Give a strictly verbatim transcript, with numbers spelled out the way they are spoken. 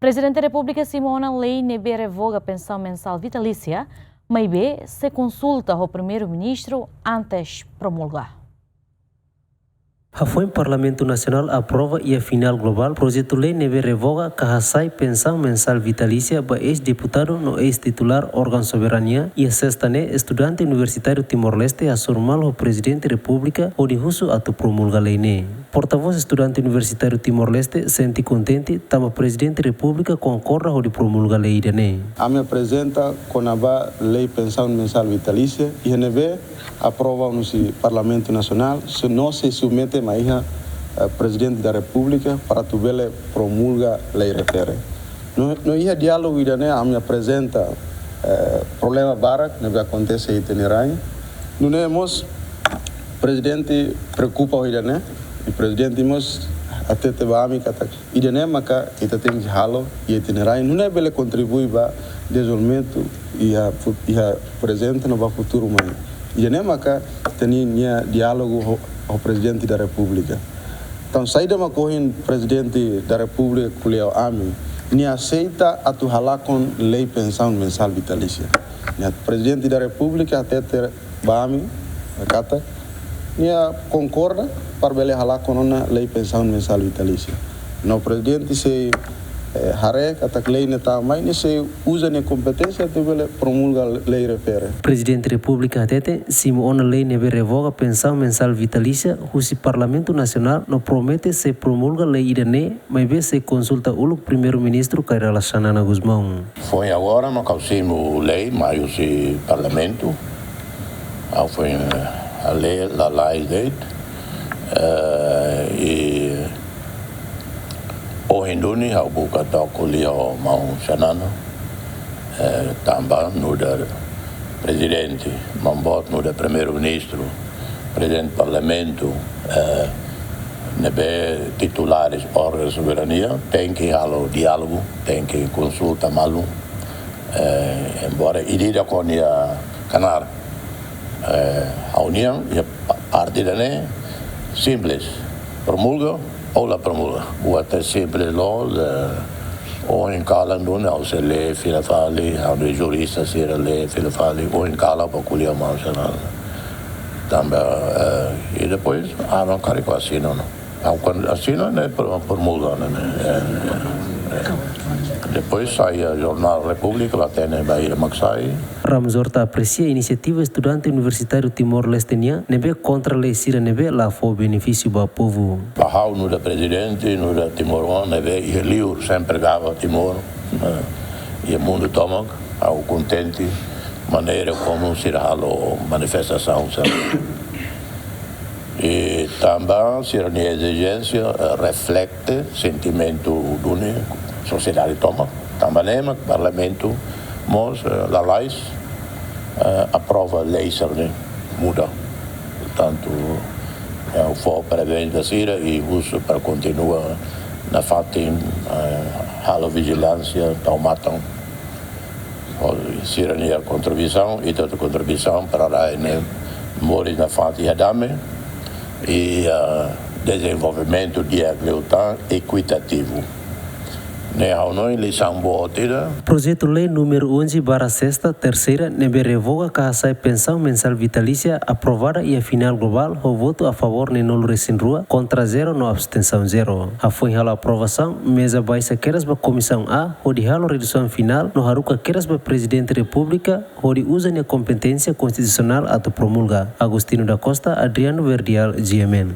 Prezidente Repúblika simu ona lei ne'ebé revoga pensaun mensál vitalísia, maibé sei konsulta ho Primeiru-Ministru antes promulga. Hafoin Parlamentu Nasionál aprova iha final globál projetu lei ne'ebé revoga ka hasai pensaun mensál vitalísia ba eis-deputadu no eis-titulár órgaun soberania, iha sesta ne'e estudante universitáriu Timor-Leste hasoru malu ho Prezidente Repúblika hodi husu atu promulga lei ne'e. Portavós estudante universitáriu Timor-Leste sente kontente tanba Prezidente Repúblika konkorda hodi promulga lei ida-ne'e. Ami aprezenta kona-ba lei pensaun mensál vitalísia, iha ne'ebé aprova ona husi Parlamentu Nasionál, se no sei submete mai iha, eh, Prezidente da Repúblika para atu bele promulga lei refere. No, no iha diálogu ida-ne'e ami aprezenta, eh, problema barak ne'ebé akontese iha ita-nia rain. Nune'e mós Prezidente preokupa ho ida-ne'e, i Prezidente mós hatete ba ami katak ida-ne'e maka ita tenke halo iha ita-nia rain, nune'e bele kontribui ba dezenvolvimentu iha fu-, iha prezente no ba futuru mai. Ida-ne'e maka ita-nia diálogu ho, ho Prezidente da Repúblika. Entaun, saida mak ohin Prezidente da Repúblika ko'alia ho ami, nia aseita atu halakon lei pensaun mensál vitalísia. Nia, Prezidente da Repúblika hatete ba ami katak nia konkorda para bele halakon ona lei pensaun mensál vitalísia. No Prezidente sei, eh, haree katak lei ne'e tama mai, nia sei uza nia kompeténsia atu bele promulga lei refere. Prezidente Repúblika hatete simu ona lei ne'ebé revoga pensaun mensál vitalísia husi Parlamentu Nasionál no promete sei promulga lei ida-ne'e, maibé sei konsulta uluk Primeiru-Ministru Kay Rala Xanana Gusmão. Foin agora mak ha'u simu lei mai husi Parlamentu. Ha'u foin, eh, hale'u lalais de'it. Eh, i ohin duni ha'u buka to'o ko'alia ho maun Xanana, eh, tanba nu'udar Prezidente, maun boot nu'udar Primeiru-Ministru, Prezidente Parlamentu, eh, ne'ebé titulares órgaun soberania, tenke halo diálogu, tenke konsulta malu. Eh, embora ida-idak ho nia knaar, eh, ha'u-nian, iha pa-, parte ida-ne'e simples, promulga ou la promulga. Buat simples loos, eh, ohin kalan duni ha'u sei lee fila fali, ha'u-nia jurista sira lee fila fali, ohin kalan bá ko'alia ho maun Xanana. Tanba, eh, i depois, ah, no, karik ha'u asina, no. Ha'u kuandu asina ne'e pro-, promulga, ne'e, ne'e, eh, eh. Depois sai iha jornál Repúblika, la hatene bainhira mak sai. Ramos Horta apresia inisiativa estudante universitáriu Timor-Leste nian ne'ebé kontra lei sira ne'ebé la fó benefísiu ba povu. Ba ha'u nu'udar Prezidente, nu'udar timoroan ne'ebé iha liur sempre gaba Timor, eh, iha mundu tomak, ha'u kontente maneira komu sira halo manifestasaun sira. I tanba sira-nia ezijénsia, eh, reflete sentimentu duni sosiedade tomak. Tanba ne'e mak Parlamentu mós, eh, lalais, eh, aprova lei sira-ne'e muda. Portantu, eh, fó parabéns ba sira i husu para kontinua nafatin, eh, halo vijilánsia, tau matan. Ho sira-nia kontribuisaun, ita-nia kontribuisaun para rai ne'e moris nafatin iha dame i, ah, dezenvolvimentu di'ak liután, ekuitativu. Ne'e ha'u hanoin lisaun boot ida. Projetu lei númeru onze barra sesta, terseira, ne'ebé revoga ka hasai pensaun mensál vitalísia aprovada iha final globál ho votu a favór neenulu resin rua, kontra zero no abstensaun zero. Hafoin halo aprovasaun, meza baixa kedas ba Komisaun A, hodi halo redasaun finál, no haruka kedas ba Prezidente Repúblika, hodi uza nia kompeténsia konstitusionál atu promulga. Agostinho da Costa, Adriano Verdial, G M N.